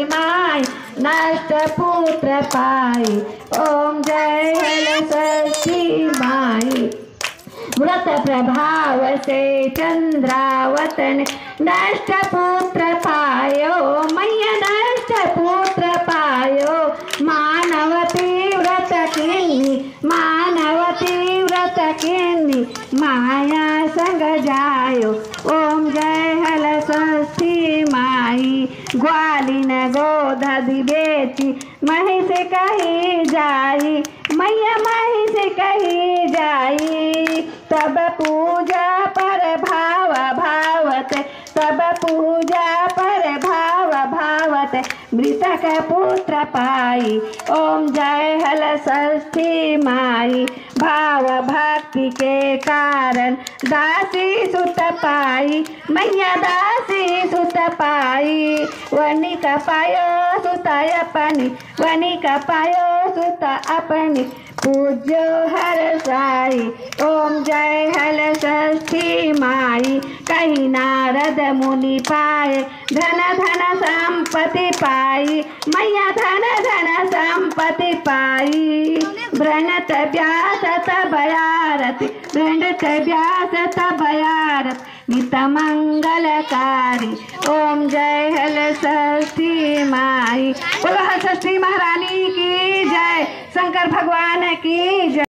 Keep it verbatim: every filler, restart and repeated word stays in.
माई नष्ट पुत्र पाई। ओम जय हल षष्ठी माई। व्रत प्रभाव से चंद्रावत ने नष्ट पुत्र पायो, मैया नष्ट पुत्र पायो। मानवती व्रत किन्नी, मानवती व्रत किन्नी, माया संग जायो। ओम जय हल षष्ठी माई। ग्वालिन गोधन बेची महिष कही जाई, मैया महिष कही जाई। तब पूजा पर भाव भावत, तब पूजा पर भाव भावत, मृतक पुत्र पाई। ओम जय हल षष्ठी माई। भाव भक्ति के कारण दासी सुत पाई, मैया दासी सुत पाई। वनिक पायो सुत अपनी, वनिक पायो सुत अपनी, पूज्यो हर साई। ओम जय हल षष्ठी माई। कही नारद मुनि पाए, धन धन संपत्ति पाई, मैया धन धन संपत्ति पाई। प्रणत व्यास तब आरती, प्रणत व्यास तब आरती, नित मंगलकारी। ओम जय हल षष्ठी माई। बोलो हल षष्ठी महारानी की जय, शंकर भगवान की जय।